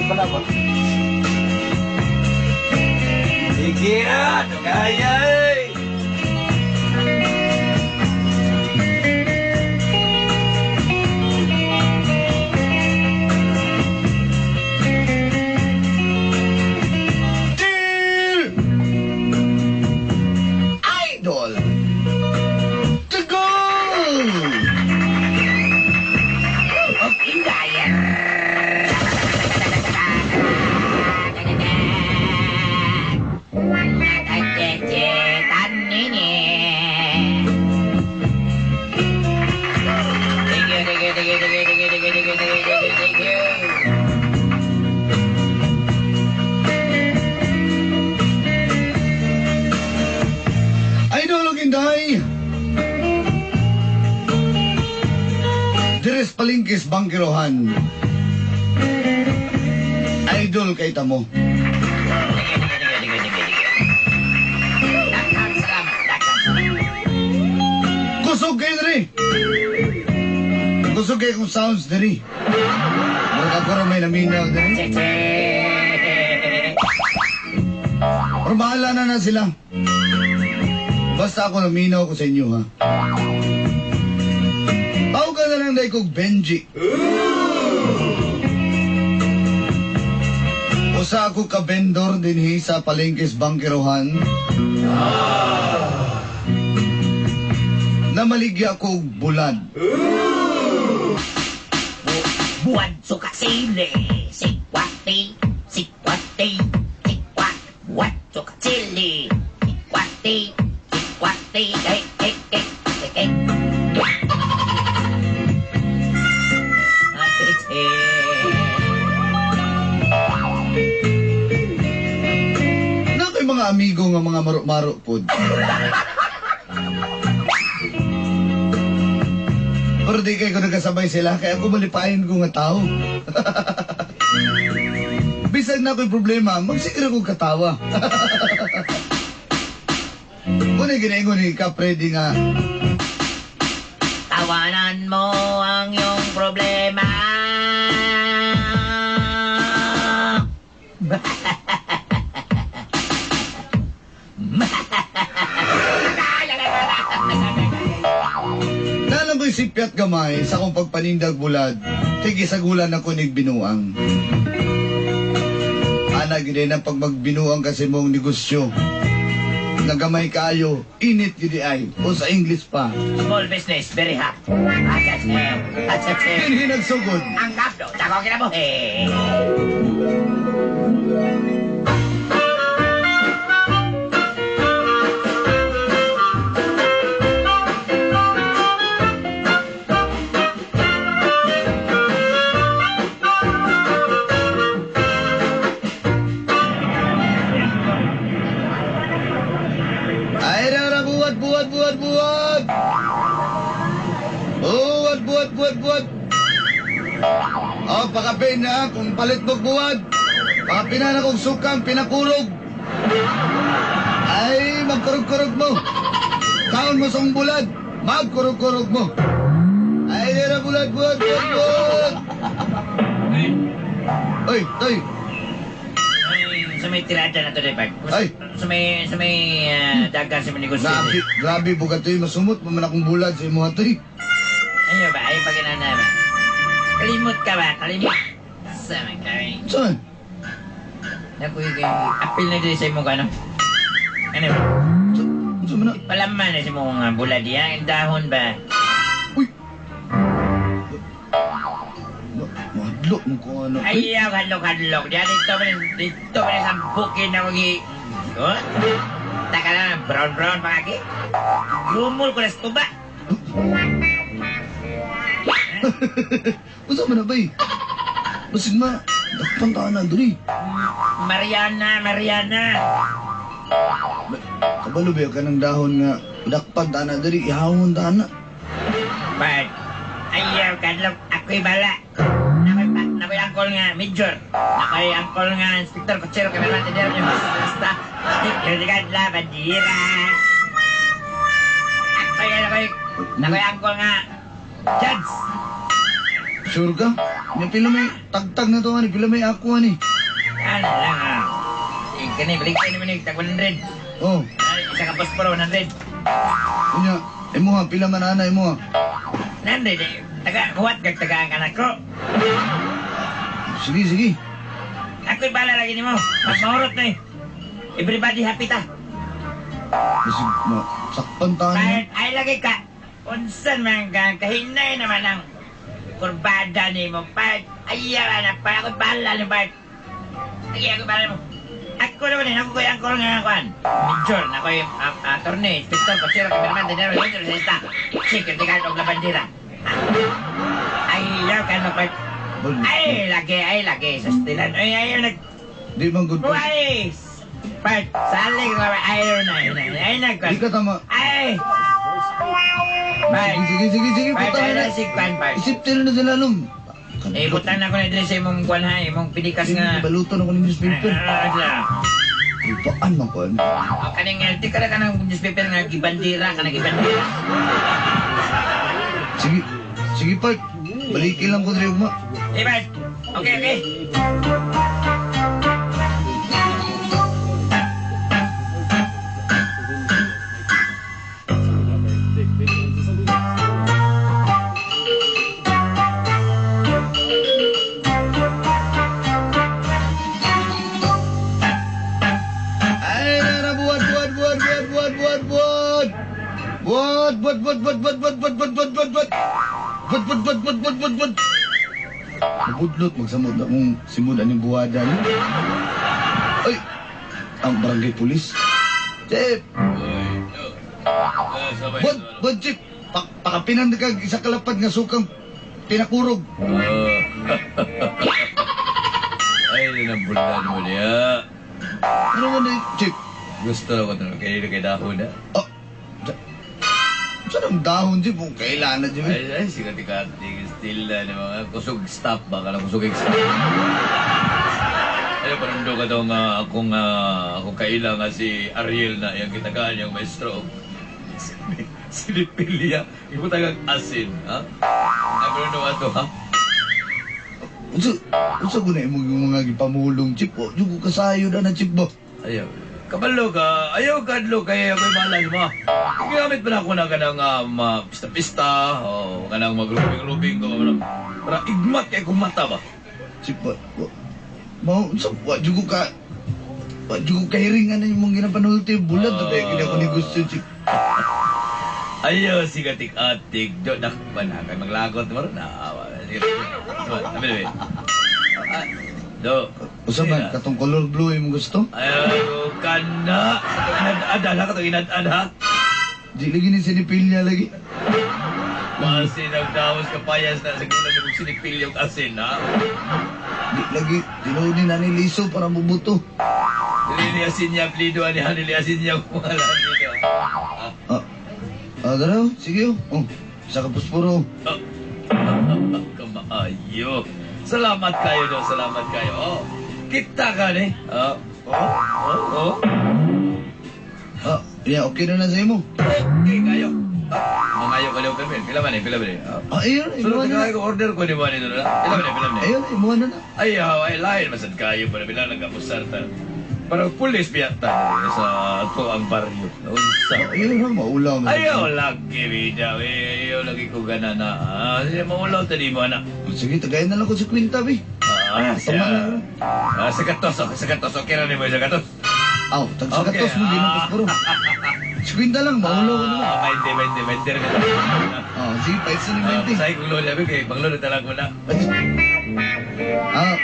Pala ba? Sige ah, kaya eh. Dear Idol, to go! Of Inday. Thank you, thank you, thank you, thank you, thank you, thank you, thank you, thank you, thank you, thank you. Idol og Inday! Dires palingkis bangkirohan. Idol kay tamo. Thank you, thank you, thank you, thank you, thank you, thank you. Daghang salamat, daghang salamat. Kusog kayo diri. Kusog kayo kung sounds diri. Murag ako ra may naminaw diri. Cheche. Pero bahala na na sila. Basta ako naminaw ko sa inyo, ha? Tawag ka na lang dahil kog Benji. Usa ako ka vendor dinhi sa palengkes bangkirohan. Namaligya ko og bulad. Buwan suka sili, sikwati, sikwati, sikwat, buwan suka sili, sikwati, sikwati, eh, eh, eh, eh, eh. Eh. Na ko'y mga amigo nga mga maro-maro pod. Pero di kayo ko nagkasabay sila, kaya ako malipahin ko nga tao. Bisag na ako'y problema, magsiguro akong katawa. Muna ginaingon ni Ka Freddy nga, Tawanan mo ang iyong problema. Nalang ko'y sipyat gamay sa akong pagpanindag bulad, tigisagulan ako nig binuang. Ana, gid na pag magbinuang kasi mong negosyo. Nagamay kayo, init gid ay, o sa English pa. Small business, very hot. Achache, achache. Dinhi nagsugod. Ang kapdo, dako kinabuhi. Ay, rara, buwat, buwat, buwat, buwat! Buwat, buwat, buwat, buwat! Oh, pakapin na, kung palit mo buwat. Pakapin na kung sukang, pinakurog. Ay, magkurog-kurog mo. Kaon mo sa bulad, magkurog-kurog mo. Ay, rara, bulat, buwat, buwat, buwat! Oy, toy! Ay, sa may tirada na to, Depag. Ay. Sa may dagan sa may negosyo. Grabe, grabe, bugat toy, masumot pa man akong bulad sa imuha toy. Ano ba? Ay, pag inana ba? Kalimot ka ba? Kalimot. Sa man kami. Saan? Naku, yung apil na dito sa imong ano? Ano ba? Saan man na? Palaman na sa imong bulad diya. Ang dahon ba? Uy! Mahadlok mo kung ano. Ay, Ayaw, hadlok, hadlok. Diya, dito pa rin, dito pa rin sa bukid na magi. Oh? Taka na, brown, brown pa kaki. Lumol ko na sa tuba. Unsa man na bay? Basig ma, dakpan ta na diri. Mariana, Mariana. Kabalo ba ka ng dahon nga dakpan ta na diri, ihawon ta na. Bart, ayaw, kadlok, ako'y bala. Nako'y angkol nga, major. Nako'y angkol nga, inspector, kutsero, cameraman, tindero, niya, basta. Basta, la, bandira. Ako'y angkol nga, judge. Sure ka? Nya pila may tagtag na to ani, pila may ako ani. Ano lang ah. Eh, kani, balik kayo naman eh, tag 100. Oh, Ay, isa ka posporo, 100. unya imuha pila man ana imuha. 100 eh. Taga, huwat kag tagaan ka na ko. Sige, sige. Ako'y bala lagi nimo. Mas mahurot na eh. Everybody happy ta. Basig ma sakpan ta ani. Kahit ay lagi ka. Unsan man ka, kahinay naman ang kurbada nimo. Part, ayaw na pa. Ako'y bahala ni Bart. Lagi ako'y bahala mo. Ako naman eh, ako ko'y angkor nga kuan. Major, na ko'y attorney, inspector, kutsero, cameraman, dinero, dinero, sista. Security guard og labandera. Ayaw ka no, Bart. Bal, Ay, lagi. Sa stilan. Ay, ayaw nag... di man good part. Ay! Bart, salig na ayaw na, ayaw na, ayaw na, Di ka tama. Ay! Bart, Sige, sige, sige, sige, Bart, putang ay ina. na si Kwan, Bart. Isip tilo na sila lum. Eh, butan ako na diri sa imong kwan ha, imong pinikas nga. Balutan ako ng newspaper. Ah, ah, Ipaan man ko. Ano? ah. Oh, kaning di ka na ka ng newspaper nga gibandira, ka na gibandira. Sige, sige part. Balikin lang ko diri ugma. Eh, Bart. Okay, okay. Ay, nara, buwad, buwad, buwad, buwad, buwad, buwad, buwad. Buwad, buwad, buwad, buwad, buwad, buwad, buwad, buwad, buwad, buwad, buwad. Buwad, buwad, buwad, buwad, buwad, buwad, buwad. Mabudlot, magsamod na kung simod aning buwadan. Ay, ang barangay pulis. Chip! Buwad, buwad, Chip! Pakapinan ka isa kalapad nga sukang pinakurog. Ay, nabuldan mo niya. Ano man eh, Chip? Gusto na ko ito. Kaya kay dahon na. Oh, saan ang dahon, Chip? Kung kailan na, Chip? Ay, ay, sikat-ikating still na ni mga kusog stop ba? Kana kusog stop. Ay, panundo ka daw nga akong kaila nga si Ariel na iyang kitagaan yung maestro. Sinipilya. Ibutang ang asin, ha? Ay, panundo ka to, ha? Unsa unsa ko na imong yung mga gipamulong, Chip? O, yung ko kasayo na na, Chip ba? Ayaw. Kabalo ka, ayaw kadlo kay ako'y malay mo. Gigamit pa na ako na kanang pista-pista, o kanang magrubing-rubing ko. Para igmat kay kong mata ba? Chip ba? Mao unsa wa jud ko ka wa jud ko kahiringan na imong ginapanulti bulat na kay kini ako negosyo, Chip. Ayaw, sigatik-atik. Do, dakpan ha. Kay maglagot mo rin. Sige. Sabi, sabi. Ah, do. Unsa man katong color blue imong gusto? Ayaw, kana. Sa itong inad-ad, ha? Katong inad-ad, ha? Di lagi ni sinipilya lagi. Kasi nagdawos kapayas na sa gulan yung sinipil yung asin, ha? Di lagi tinuod ni nani liso para mubuto. Dili niya asin niya, plido, ani dili asin niya kung wala dito. Ah, Ah, ah dara, sige oh. Oh, isa ka posporo. oh. Kamaayo. Salamat kayo do, salamat kayo. Oh, kita ka ni. Oh, oh, oh, oh. Ah, yeah, okay na na sa imo. Okay kayo. Ah, mangayo ka daw kami. Pila man eh, pila man eh. Ah. Ah, ayun, Sunod imuha na na. kayo order ko ni man ito. Pila man eh, pila man eh. Ayun, imuha na na. Ay, ay, lain masad kayo para pila nag-abusar ta. Parang pulis biyata sa ato ang baryo. Unsa. Ayun na, maulaw man. Ayaw lagi bida, ayaw lagi ko gana na. Ah, sige, maulaw ta di mo na. Sige, tagayin na lang ko sa kwinta, bi. Ah, Tama na. Ah, sa katos, oh, sa katos, okay ra ni mo sa katos. Aw, tag sa Okay, katos mo, di ah. na posporo. Sa kwinta lang, maulaw ka naman. Ah, 20, 20, 20 ra ka. Ah, sige, pahit sa ni Ah, 20. pasay kong lola, kay panglola talang ko na. Ah,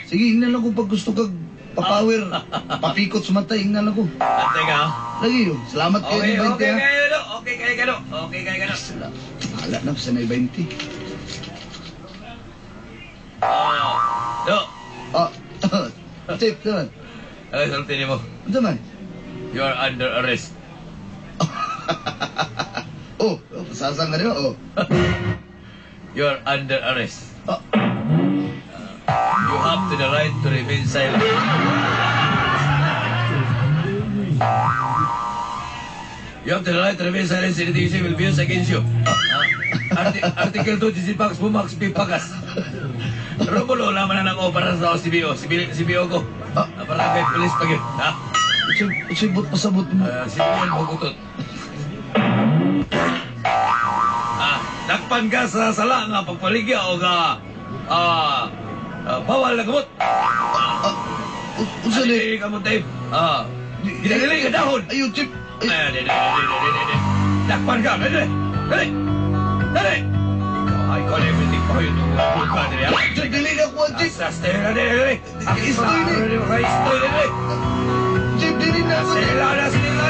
sige, ingnan lang ko pag gusto kag papower, papikot sa mata, ingnan lang ko. Antay ka. ah. Lagi yun, salamat kayo Okay, ng 20 okay ha. kayo no. Okay kayo kano. Okay kayo kano. Sala, wala na, sa na 20. Ah, do. Ah, Chip, naman. Ay, sulti nimo. Ano man? You are under arrest. Oh, sasang ka rin, oh. You are under arrest. Ah, You have to the right to remain silent. You have the right to remain silent. Anything you say will be used against you. Article 2, GC Pax, Bumax, P. Pagas. Romulo, wala man na ako para sa CBO. CBO ko. Ah. Para kay police pag yun. Ha? Unsay buot pasabot mo? Civilian bugutot. Dakpan ka sa sala nga pagpaligya o nga bawal na gamot. Unsa ni? Dili ka mo, Dave. Ginagili ka dahon. Ayo, Chief. Ay, Ay, di, di, di, di, di, di, di. Dakpan ka. Dali, dali. Dali. Ikaw, ay, ikaw na yung pa yun. Buka, dali, ha? Chief, dili na kuha, Chief. Sa stera, dali, dali. Istoy ni. Istoy, dali. Chief, dili na ako, Chief. Sila na, sila.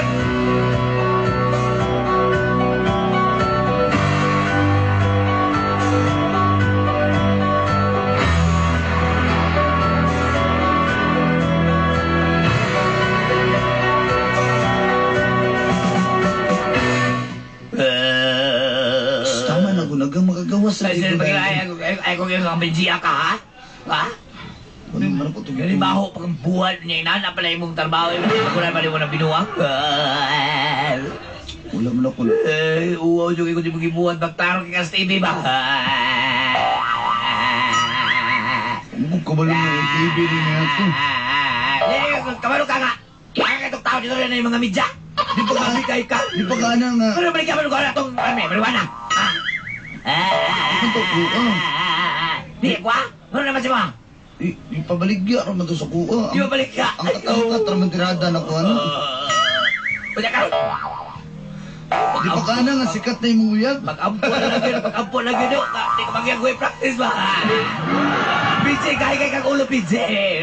Tama na ko, nagang makagawas sa Ay, likod. ay, kung yung mga benjiya ka, ha? Ha? Ano man ako Gani baho pag ang buhat niya, inana pala imong trabaho, wala pa rin mo na binuwang. Wala man ako. Eh, uwaw yung ikot yung gibuhat, magtaro kay sa TV ba? Ang kabalo na yung TV rin niya ito. Eh, kabalo ka nga! Ang itong tao dito rin yung mga media! Di pa ka, Kay ka! di pa ka na nga. Ano balik ka ba itong, ano, marijuana? Ha? Ito ko, ah. Di, kwa? Ano naman si mga? Di, di pabaligya raman to sa kuha. Di ba balik ka? Ang katangkat raman tirada na ko, ano. Unya ka! Di pa ka na nga sikat na imong uyab. Pag-ampo na lang yun, pag-ampo na yun. Di ka magyang practice ba? PJ, kaya kay kang ulo, PJ.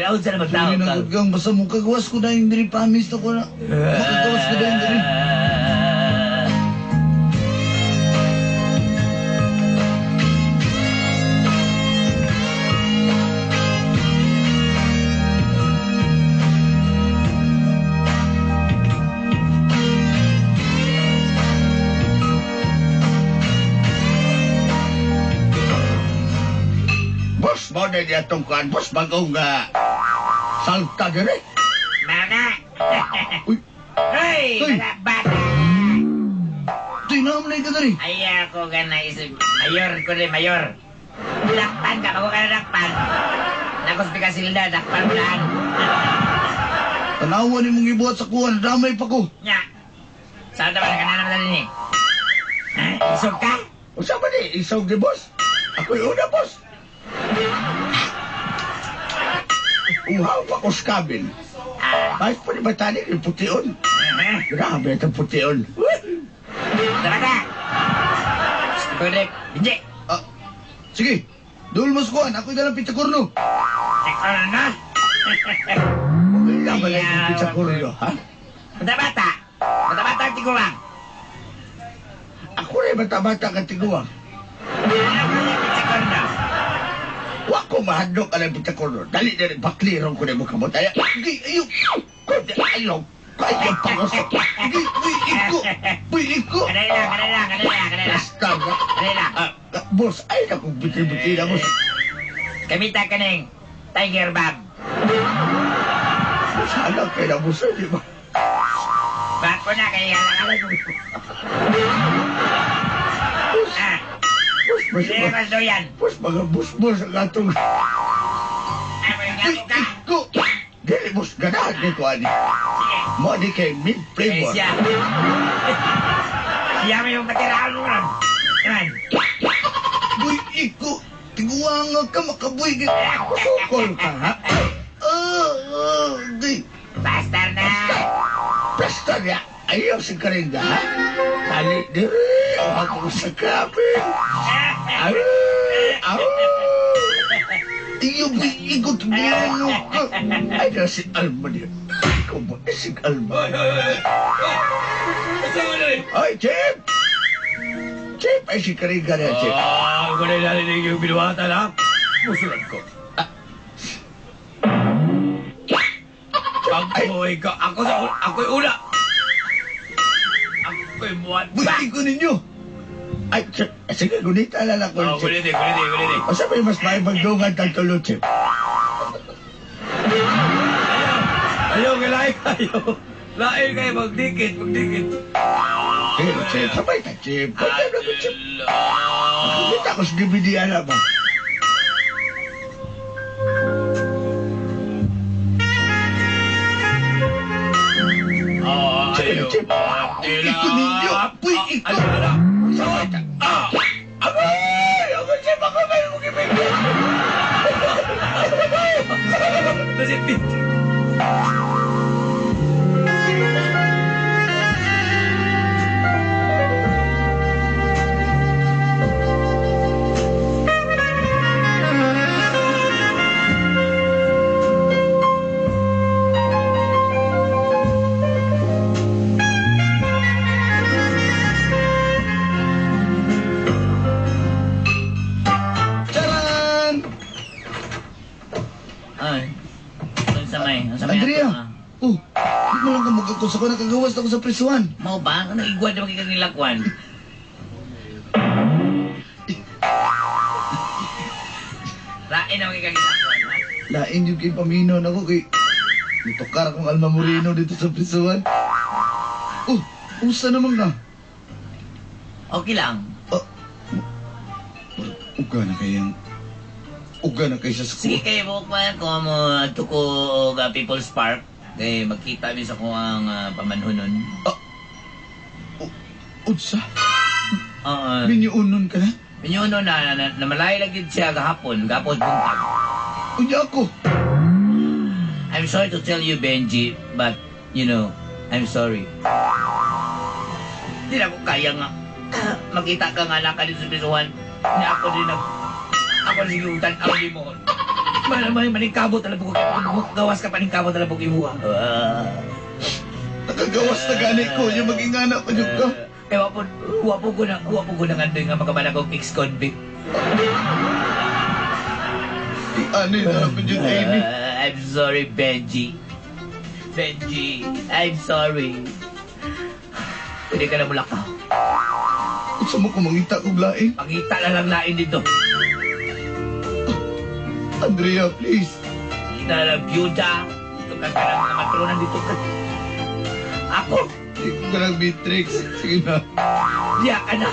Naun sa naman tao. Sorry na gud gang, basta mo kagawas ko na yung diri pamis na ko na. Makagawas ko na yung diri. Boss, mo na niya itong kuhan, boss, bagong salta dire. Mana! Uy, Hey, Uy. mga bata! tuy na mo na ka diri. Ay, ako ka na isip. Mayor ko rin, mayor. Dakpan ka, bago ka na dakpan. Nakos ka silda, dakpan mo lang. Tanawa ni mong ibuhat sa kuha, nadamay pa ko. Nya. Saan naman ka na naman dali ni? Ha? Isog ka? Usa ba ni, isog ni boss? Ako'y una, boss. Uhaw pa ko sa cabin. Ah. Kahit pa ni Batani, yung pution. Uh-huh. Grabe itong pution. Tara ka! Pwede, hindi. Ah, sige. Dul mo sa kuha, ako'y dalang pitsakurno. Teka na. Wala ba lang yung pizza kurno, ha? Bata-bata. Bata-bata ang tiguang. Ako rin bata-bata ka tiguang. Ano ko yung pizza corno? Wa ko mahadlok ang pizza kurno. Dali na rin, baklirong ko na mo kamot. Ay, Sige, ayo. kundi ayaw. Kaya pangusok. Sige, uy, iko. Uy, iko. Kanay lang, kanay lang, kanay lang, kanay lang. Basta nga. Kanay lang. Ah, boss, ay naku, buti-buti na, boss. Kamita ka ng Tiger Bomb. Boss, alam kayo na, boss, di ba? Bako na, kaya alang-alang mo. Ah, Boss, boss, hindi na boss, mas doyan. boss, mga boss, boss, ang atong... Ay, may Uy, nga ka. iko. Dili, boss, ganahan ni ko, ani. Sige. Mo ni kay mint Eh, flavor. siya. Siya may yung patiraan mo ron. Naman. Uy, iko. Tiguanga ka, makabuy. Kusukol ka, ha? Ah, ah, di. Basta na. Basta niya, ayaw si Karinda, ha? Dali, diri, o ako sa kabin. Ay, aw. Iyo, uy, iko, tiguanga ka. Ay, na si Alma niya. Ikaw ba, eh, si Alma. Oy, oy, oy. Oy. Asa mo na eh? Ay, Chip! Chip, ay si Karinda niya, Chip. Ah, ako na narinig yung binuhatan, ha? Musulat ko. Pag-uwi ka, ako sa, ako'y una. Ako'y muwan. Uy, iko ninyo. Ay, Chip, sige, gunita na lang ko, Oh, Chip. kuliti, kuliti, kuliti. O sabi, mas may magdungan tang tulo, Chip. Ayaw, ayaw, kailangan kayo. Lain kayo, magdikit, magdikit. Chip, Chip, sabay ta, Chip. Pwede na ko, Chip. Angelo. Kita ko sa DVD, alam ba? Masipit. Charan! Ay. Unsa may? Unsa may Andrea! ato, ah? Oh, di mo lang kamugakos ako, nakagawas na ako sa prisuhan. Mao ba? Ano igwa na magiging nilakwan? Rain na magiging nilakwan, ha? Lain yung kay Pamino na ko kay... Nitukar akong Alma Moreno dito sa prisuhan. Oh, usa naman ka. Okay lang. Oh, uga na kayang... Uga na kay sa Sige school. kayo mo man kung mo adto ko og People's Park kay magkita mi sa kuang pamanhunon. Unsa? Oo. Minyuunon ka na? Minyuno na, na, na malay lagi siya gahapon, gahapon buntag. Unya ako. I'm sorry to tell you, Benji, but you know, I'm sorry. Hindi na ako kaya nga. Makita ka nga naka dito sa prisuhan. Ni ako din nag... Ako din sigutan, ako din mo. Man, man, maningkabot talaga ko. Gawas ka paningkabot talaga ko imuha. Nakagawas na gani ko. Yung magingana pa yun ka. Eh, wapo ko na nga doon nga makabalag og ex-convict. Ano yun na pa yun, Amy? I'm sorry, Benji. Benji, I'm sorry. Pwede ka na mulakaw. Unsa mo kumangita kong lain? Pangita na lang lain dito. Andrea, please. Kita na lang byuda. Dito ka ka ng mga matronan dito ka. Ako, Di ko ka lang Matrix. Sige na. diya ka na.